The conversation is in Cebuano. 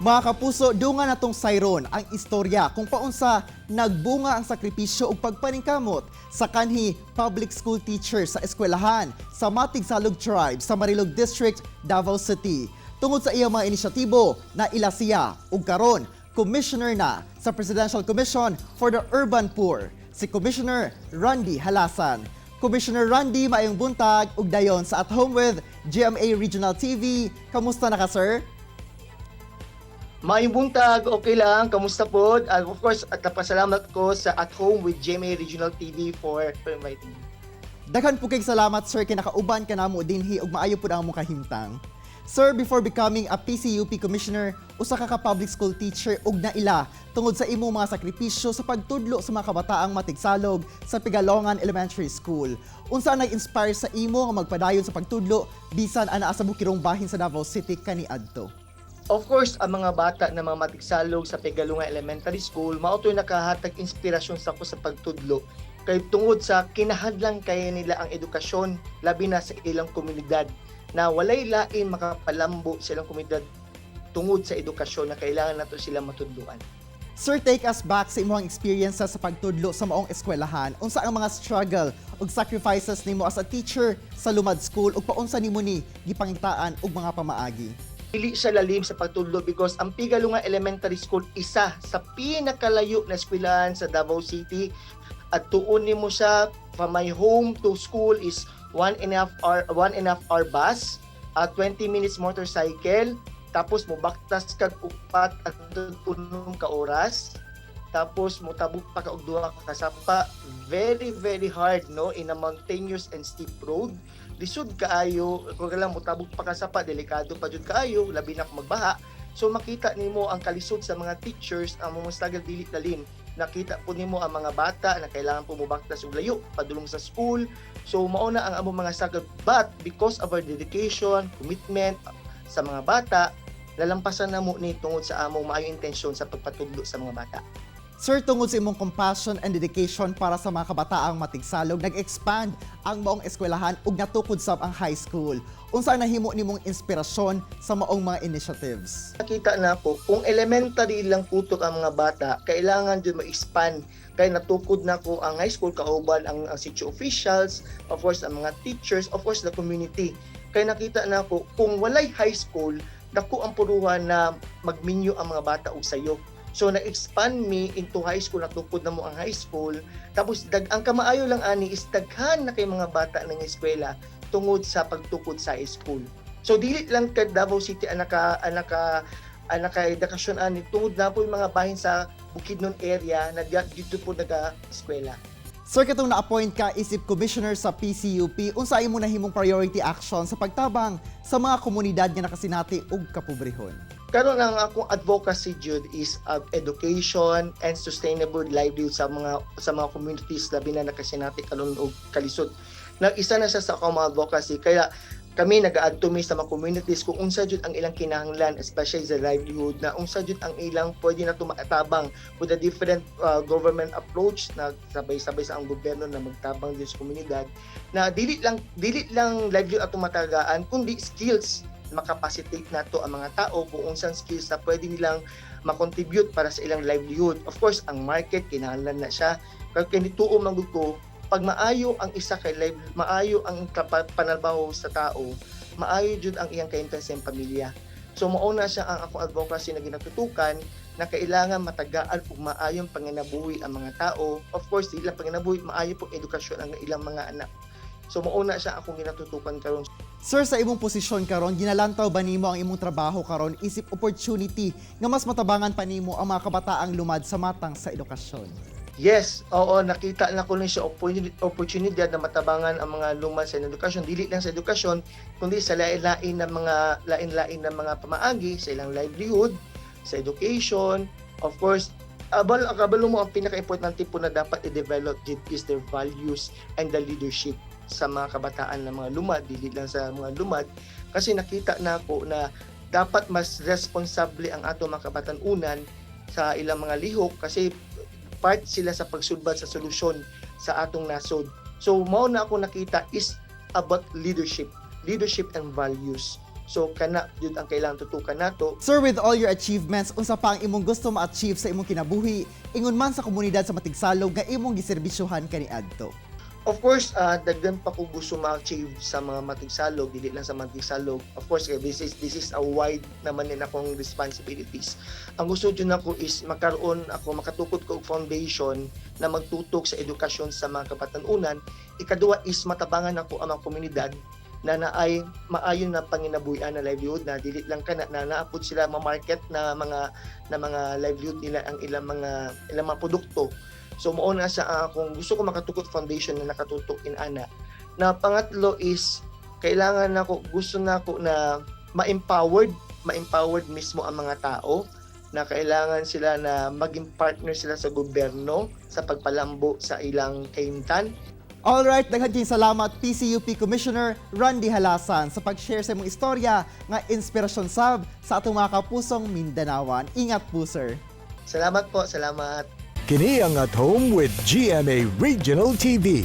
Mga kapuso, dungan natong sayron ang istorya kung paunsa nagbunga ang sakripisyo ug pagpaningkamot sa kanhi public school teacher sa eskwelahan sa Matigsalug Tribe sa Marilog District, Davao City. Tungod sa iyang mga inisyatibo, naila siya ug karon commissioner na sa Presidential Commission for the Urban Poor, si Commissioner Randy Halasan. Commissioner Randy, maayong buntag ug dayon sa At Home with GMA Regional TV. Kamusta na ka, sir? Maayong buntag, okay lang. Kamusta po? Of course, at napasalamat ko sa At Home with GMA Regional TV for inviting me. Daghan po kay salamat, sir, kay nakauban ka namo dinhi ug maayo pud ang among kahimtang. Sir, before becoming a PCUP commissioner, usa ka public school teacher ug naila tungod sa imong mga sakripisyo sa pagtudlo sa mga kabataang matigsalog sa Pigalongan Elementary School. Unsa ang nag-inspire sa imo nga magpadayon sa pagtudlo bisan anaa sa bukirong bahin sa Davao City kaniadto? Of course, ang mga bata na mga matigsalog sa Pegalungan Elementary School, mao to'y nakahatag inspirasyon sa ako sa pagtudlo. Kay tungod sa kinahanglan kay nila ang edukasyon, labi na sa ilang komunidad, na walay lain makapalambo sa ilang komunidad tungod sa edukasyon na kailangan nato sila matudluan. Sir, take us back sa imong experience sa pagtudlo sa maong eskwelahan. Unsa ang mga struggle ug sacrifices nimo as a teacher sa Lumad School ug paunsa nimo ni gipangitaan og mga pamaagi? Dili siya lalim sa pagtudlo because ang Pigalungan Elementary School, isa sa pinakalayo na eskwelahan sa Davao City, at tuon nimo siya from my home to school is 1.5 hour, 1.5 hour bus, 20 minutes motorcycle, tapos mobaktas kag upat at unom ka oras, tapos motabok pa ka og duha ka sapa. Very, very hard, no, in a mountainous and steep road. Lisod kaayo. Kung lang motabok pa ka sapa, delikado pa jud kaayo, labi na kung magbaha. So makita nimo ang kalisod sa mga teachers, ang mga struggle. Dili lalim, nakita po nimo ang mga bata na kailangan po mobaktas og layo padulong sa school. So mao na ang among mga struggle, but because of our dedication, commitment sa mga bata, lalampasan na mo ni tungod sa among maayong intensyon sa pagpatudlo sa mga bata. Sir, tungod sa imong compassion and dedication para sa mga kabataang matigsalog, nag-expand ang maong eskwelahan ug natukod sab ang high school. Unsa ang nahimo nimong inspirasyon sa maong mga initiatives? Nakita na ko kung elementary lang putok ang mga bata, kailangan jud ma-expand. Kay natukod na ko ang high school kauban ang city officials, of course ang mga teachers, of course the community. Kay nakita na ko kung walay high school, dako ang puruhan na magminyo ang mga bata og sayo. So na-expand me into high school, natukod na mo ang high school. Tapos ang kamaayo lang ani is daghan na kay mga bata ng eskwela tungod sa pagtukod sa high school. So dili lang kay Davao City ang naka edukasyon ani, tungod na po yung mga bahin sa Bukidnon area na dito po naga-eskwela. Sir, katong na-appoint ka isip commissioner sa PCUP, unsa imo nahimong priority action sa pagtabang sa mga komunidad nga nakasinati og kapobrehon? Karon, ang akong advocacy jud is education and sustainable livelihood sa mga communities, labi na nakasinati karon og kalisod. Na isa na siya sa akong mga advocacy, kaya kami nag-aadto mi sa mga communities kung unsa jud ang ilang kinahanglan, especially sa livelihood, na unsa jud ang ilang pwede na tumatabang with a different government approach na sabay-sabay sa ang gobyerno na magtabang din sa komunidad, na dili lang livelihood atong matagaan kundi skills, makapacitate nato ang mga tao kung unsang skills na pwede nilang makontribute para sa ilang livelihood. Of course, ang market kinahanglan na siya. Kay kinituo man gud ko, pag maayo ang isa kay live, maayo ang panalbaho sa tao, maayo jud ang iyang kahimtang sa iyang pamilya. So mao na siya ang akong advocacy na ginatutukan, na kailangan matagaan ug maayong panginabuhi ang mga tao. Of course, di lang panginabuhi, maayo pong edukasyon ang ilang mga anak. So mao na siya akong ginatutukan karon. Sir, sa imong posisyon karon, ginalantaw ba nimo ang imong trabaho karon isip opportunity nga mas matabangan pa nimo ang mga kabataang lumad sa matang sa edukasyon? Yes, oo, nakita na ko ni siya opportunity na matabangan ang mga lumad sa edukasyon, dili lang sa edukasyon kundi sa lain-lain na mga pamaagi sa ilang livelihood, sa education. Of course, abal kabalo mo, ang pinaka-importante po na dapat i-develop jud is their values and the leadership sa mga kabataan ng mga lumad, dili lang sa mga lumad, kasi nakita na ko na dapat mas responsable ang ato mga kabatan-unan sa ilang mga lihok kasi part sila sa pagsulbad sa solusyon sa atong nasod. So mao na ako nakita is about leadership, leadership and values. So kana jud ang kailangan tutukan nato. Sir, with all your achievements, unsa pa ang imong gusto ma-achieve sa imong kinabuhi ingon man sa komunidad sa Matigsalog nga imong giserbisyuhan kaniadto? Of course, daghan pa ko gusto ma-achieve sa mga Matigsalog, dili lang sa Matigsalog. Of course, kay this is a wide naman din akong responsibilities. Ang gusto jud nako is magkaroon ako, makatukod ko og foundation na magtutok sa edukasyon sa mga kabatan-unan. Ikaduha is matabangan ako ang mga komunidad na naay maayo na panginabuhian na livelihood, na dili lang kana na naapod sila ma-market na mga livelihood nila, ang ilang mga produkto. So mao na sa kung gusto ko makatukod foundation na nakatutok in ana. Na pangatlo is kailangan nako, gusto nako na ma-empowered mismo ang mga tao, na kailangan sila na maging partner sila sa gobyerno sa pagpalambo sa ilang kahimtang. Alright, daghan kayong salamat, PCUP Commissioner Randy Halasan, sa pag-share sa imong istorya nga inspirasyon sab sa atong mga kapusong Mindanawan. Ingat po, sir. Salamat po, salamat. Kini ang At Home with GMA Regional TV.